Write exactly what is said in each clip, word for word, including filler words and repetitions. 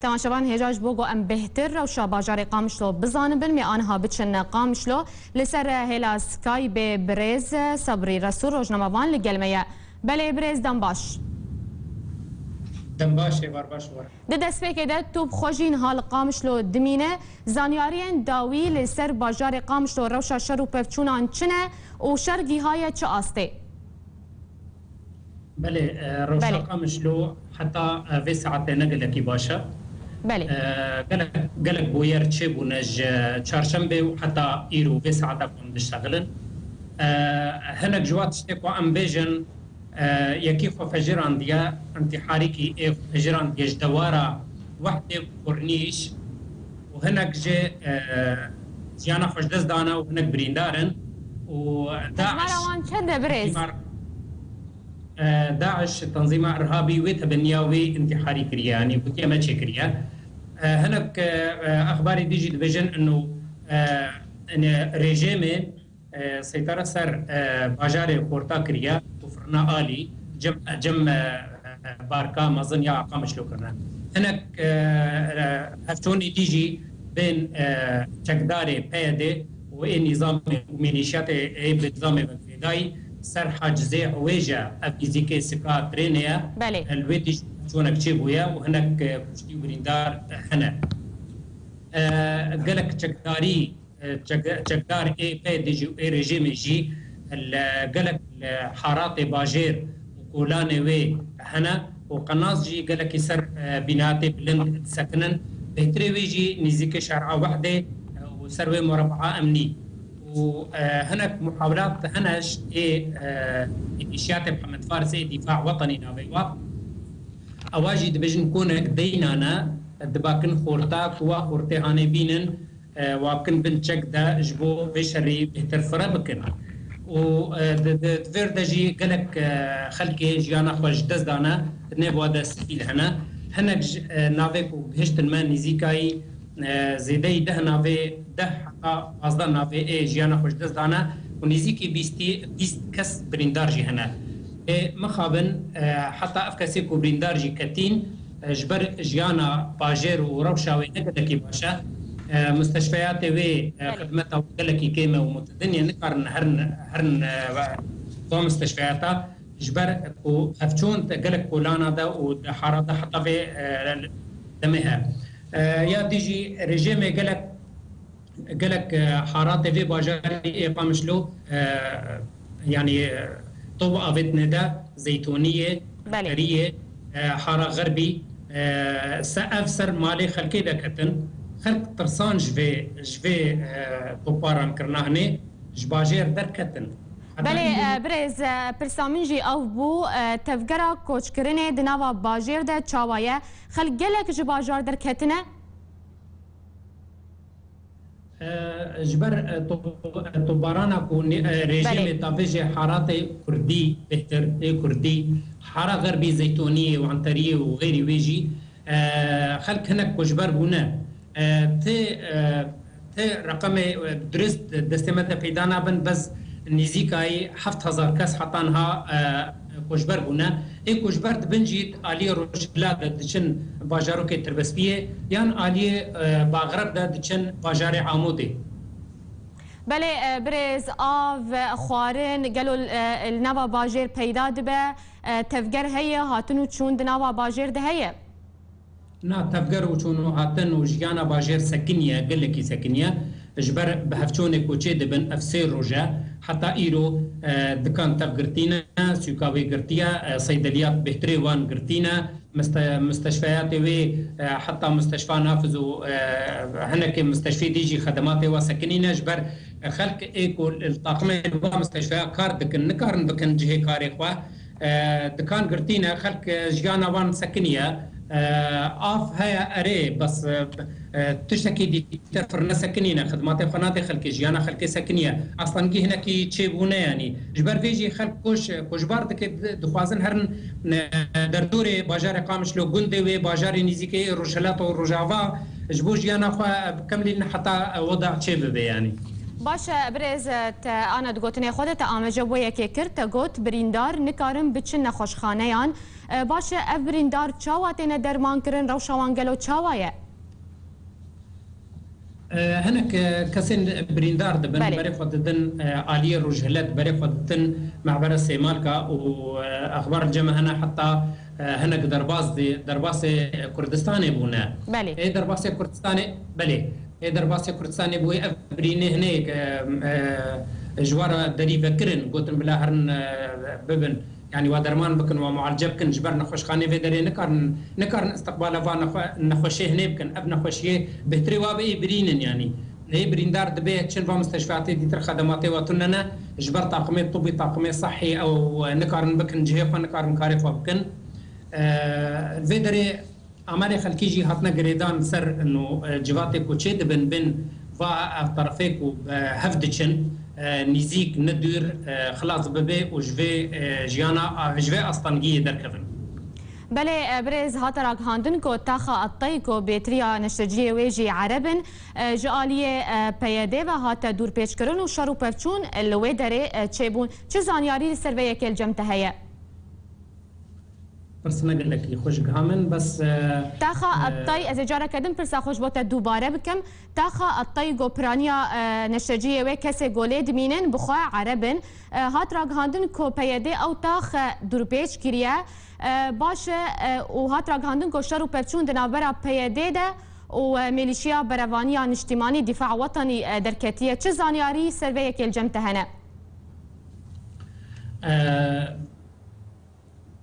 Temaşevan, hêja ji bo ku em bêhtir rewşa bajarê Qamişlo bizanibin, me aniha biçin Qamişlo. Li ser hêla Skypeê birêz Sebrî Resûl, rojnamevan, li gel me ye. Belê birêz, dem baş. Dem baş, êvar baş were. Di destpêkê de tu bi xwe jî niha li Qamişlo dimîne. Zanyariyên dawî li ser bajarê Qamişlo, rewşa şer û pevçûnan çi ne û şer gihaye çi astê? Belê, e, rewşa Belê. Qamişlo heta, e, vê saetê ne gelekî baş e. Belê. E, gelek, gelek boyer çêbûne ji çarşembê û heta îro vê saeta ku em diştexilin. E, hinek ji wa tiştê ku em bêjin, e, yekî xwe fecirandiye, entîharîkî ê xwe fecirandiye ji dewara Wehdê Kurniş û hinek jî, e, jiyana xwe ji dest dane û hinek birîndar in û Hejmara DAIŞ wan çend e, birêz? Mar- E, DAIŞ, tenzîma irhabî, wê tebeniya wê intîharî kiriye, yanî gotiye me çêkiriye. E, hinek, e, e, exbarê dî jî dibêjin ino, e, ine rejîmê, e, seytara ser, e, bajarê xorta kiriye û firina alî cem, cem, e, e, barka mezin ya Qamişlo kirine. Hinek, e, e, hevçûnê dî jî bên, e, çekdarê P Y D û ê nîzamê û mîlîşiyatê ê bi nîzamê ve fêdayî ser Hacizê Ewêje, ev nîzîkê sika trênê ye. Belê. Li wê tî çûnek çêbûye û hinek, e, kuştî û birîndar hene. E, gelek çekdarî, e, çek-, çekdar ê P Y D jî û ê rejîmê jî li gelek li haratê bajêr û kolanê wê hene û qenaz jî gelekî ser, e, bînatê bilind disekinin. Bêhtirê wê jî nîzîkê şer'a Wehdê, e, û ser wê murebaa emnî. Û, e, hinek muhawilat hene ji ê, e, mîlîşiyatê Mihemed Faris ê Dîfa Wetenî navê wa. Ewa jî dibêjin konek deyna ne, dibakin xorta, ku wa xortê hanê bînin, e, wa bikin bin çek de ji bo vê şerî bêhtir fire bikin. Û, e, di, di, di vêr de jî gelek, e, xelkê jiyana xwe ji dest dane, di nêv wa de sivîl hene. Hinek ji, e, navê ku gihiştin me nîzîkayî, e, zêdeyî deh navê, deh heta pazdeh navê ê jiyana xwe ji dest dane û nîzîkî bîstî, bîst kes birîndar jî hene. Ê mixabin, e, heta ev kesê ku birîndar jî ketîn, e, ji ber jiyana bajêr û rewşa wê ne gelekî baş e. E, musteshfeyatê wê, e, Belê. Xidmeta wê gelekî kêm e û mutedin ye, nikarin herin, herin, e, va musteshfeyata ji ber ku hevçûn di gelek kolana de û di hara de heta vê, e, demê he. E, ya dî jî rejîmê gelek, gelek, e, haratê vê bajarî ê Qamişlo, e, yanî, e, to avêtine de Zeytoniyê, Belê. Teriyê, e, hara Xerbî, e, se ev ser malê xelkê de ketin. Xelk tirsan ji vê, ji vê, e, toparan kirina hinê ji bajêr derketin. Heta Belê, îro e, birêz, e, pirsa min jî ew bû, e, tevgera koçkirinê di nava bajêr de çawa ye? Xelk gelek ji bajar derketine? E, ji ber, e, to-, e, tobarana ku ne-, e, rejîmê Belê. Tavêjê haratê Kurdî, bêhtir ê Kurdî, hara Xerbî, Zeytoniyê û Anteriyê û xeyrî wê jî, e, xelk hinek koçber bûne. E, ti, e, ti reqemê, e, dirist destê me de peyda nabin, bes nîzîkayî heft hezar kes heta niha, e, koçber bûne. Ê koçber dibin jî aliyê Rojhilat de diçin bajarokê Tirbespiyê yan aliyê, e, Baxreb de diçin bajarê Amûdê. Belê, e, birêz, av, xwarin, gelo, e, li nava bajêr peyda dibe, e, tevger heye, hatin û çûn di nava bajêr de heye? Na, tevger û çûn û hatin û jiyana bajêr sekiniye, gelekî sekiniye. Ji ber bi hevçûnê ku çê dibin, ev sê roj e, heta îro, e, dikan tev girtîne, sûka wê girtiye, e, seydeliyat bêhtirê wan girtîne, miste-, misteşfeyatê wê, e, heta misteşfa Nafiz û, e, hinekê misteşfê dî jî xedematê wa sekinîne. Ji ber, e, xelk ê ku li taqimên va misteşfeya kar dikin, nikarin bikin cihê karê xwe. E, dikan girtîne, xelk, e, jiyana wan sekiniye. E, av heye, erê, bes, e, e, tiştekî dîtir firne sekinîne, xidmatê xwe nade xelkê, jiyana xelkê sekiniye. Aslengî hinekî çêbûne, yanî. Ji ber vê jî xelk koç, koçbar dike, di-, dixwazin herin, e, derdorê bajarê Qamişlo, gundê wê, bajarê nîzîkê Rojhilat û Rojava, ji bo jiyana xwe, e, bikemlînin heta, e, weda çêbibe, yanî. Baş e, birêz, e, te ana di gotinê xwe de te amece bo yekê kir, te got, birîndar nikarin biçin nexweşxaneyan. E, baş e, ev birîndar çawa têne dermankirin, rewşa wan gelo çawa ye? E, hinek, e, kesên birîndar dibin, Belê. berê xwe didin, e, aliyê rojhilat, berê xwe didin mehbera Sêmalka û, e, exbar cem hene heta, e, hinek derbas dê, derbasê Kurdistanê bûne. Belê. Ê derbasê Kurdistanê, belê. Ê derbasê Kurdistanê bûye ev birînê hinek, e, e, ji we re derî vekirin, gotin bila herin, e, bibin. Yanî wa derman bikin, wa mualece bikin, ji ber nexweşxanê vê derê nikarin, nikarin istiqbala va nexwe-, nexweşiyê hinê bikin. Ev nexweşiyê bêhtirê wa be ê birînin yanî. Ê birîndar dibê çin va musteshfeatê dîtir xedematê wa tune ne, ji ber taqimê tibî, taqimê sehî ew nikarin bikin cihê xwe, nikarin karê xwe bikin. Eee, li vê derê amarê xelkî jî hatine girêdan ser ino, eee, civatê ku çê dibin bin va ev terefê ku, eee, hev diçin, eee, nîzîk ne dûr, eee, xilas bibe û ji vê, eee, jiyana, a, ji vê astengiyê derkevin. Belê, e, birêz, hate ragihandin ku taxa Etey ku bêtiriya neşteciyê wê jî Ereb in, e, ji aliyê, e, P Y D ve hate dûrpêçkirin û şer û pevçûn li wê derê, e, çêbûn. Çi zanyarî li ser vê yekê li cem te heye? Pirsine gelekî xweş giha min, bes, e, Taxa e, Etey, ez ê careke din pirsa xwe ji bo te dubare bikim. Taxa Etey ku piraniya, e, neşteciyê wê kesê ku lê dimînin bi xwe Ereb in. E, hat ragihandin ku P Y D ew tax, e, dûrpêç kiriye. E, baş e, e, û hat ragihandin ku şer û pevçûn di navbera P Y D de û, e, Mêlîşiya Berevaniya Niştîmanî Dîfa Wetanî, e, derketiye. Çi zanyarî ser vê yekê li cem te hene? E,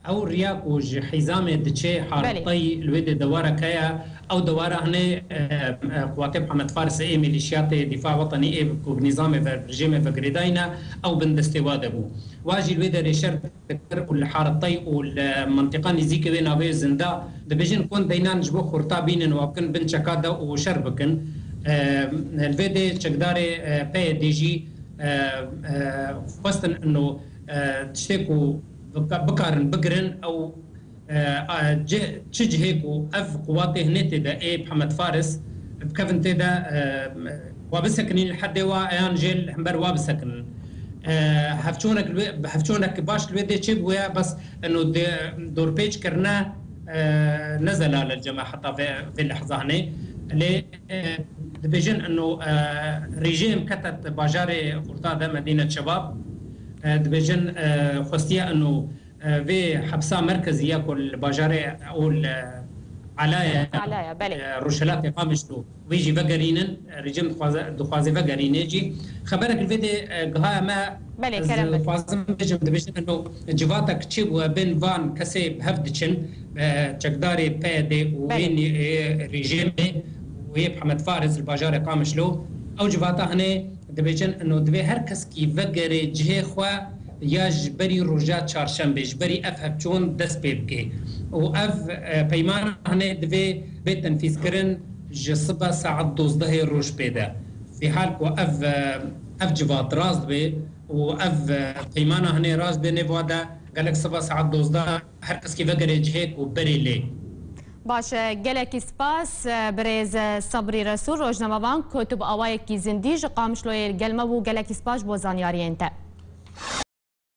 Ew riya ku ji Hîzamê diçe Belê. Haritayî li wê de dewarek heye, ew dewara hinê, e, e, quwatê Mihemed Faris ê, milîşiyatê Dîfa Wetanî ê ku bi nîzamê ve, bi rejîmê ve girêdayî ne, ew bin destê wa de bû. Wa jî li wê derê şer dikir û li Haritayî û li mentiqa nîzîkê wê navê Zinda dibêjin kon deynan ji bo xurta bînin, wa bikin bin çeka de û şer bikin. E, li vê de çekdarê, e, P Y D jî, e, e, xwestin ino, e, tiştê ku bika-, bikarin bigirin ew, e, a, cih-, çi cihê ku ev quwatê hinê tê de ê Mihemed Faris bikevin tê de, e, wa bisekinîn li herdê wa eyan jê li hember wa bisekinin. E, hevçonek li wê, hevçonek baş li wê dê çê bûye, bes eno dê dorpêç kirine, e, ne zelal e cema heta vê, vê lehza hinê. Lê, e, dibêjin eno, e, rejîm kete bajarê Xurta de Medîne Çebab. E, dibêjin, e, xwestiye eno, e, vê hepsa merkezî ya ku li bajarê û li Alaya, Alaya, belê. E, Rojhilatê Qamişlo wê jî vegerînin, e, rejîm dixwaze, dixwaze vegerîne jî. Xeberek li vê dê, e, giha me Belê, ez kerem be. Dixwazim bêjim, dibêjin eno civatek çi bûye bên van kesê bi hev diçin, e, çekdarê P Y D û Belê. Wê nî-, e, rejîmê û yê Mihemed Faris li bajarê Qamişlo. Ew civata hinê Dibêjin, ino divê her keskî vegerê cihê xwe ya ji berî roja çarşembê, ji berî ev hevçûn dest pê bike. Û ev, e, peymana hene divê bê tenfîzkirin ji sibe saet dozdehê roj pê de. Fîhal ku ev, e, ev civat rast bê û ev, e, peymana hene rast bê, nêva de gelek sibe saet dozdeh her keskî vegerê cihê ku berê lê. Baş e, gelekî spas, e, birêz, e, Sabrî Resûl, rojnamevan ku tu bi awayekî zindî ji Qamişloyê li gel me bû, gelekî spas ji bo zanyariyên te.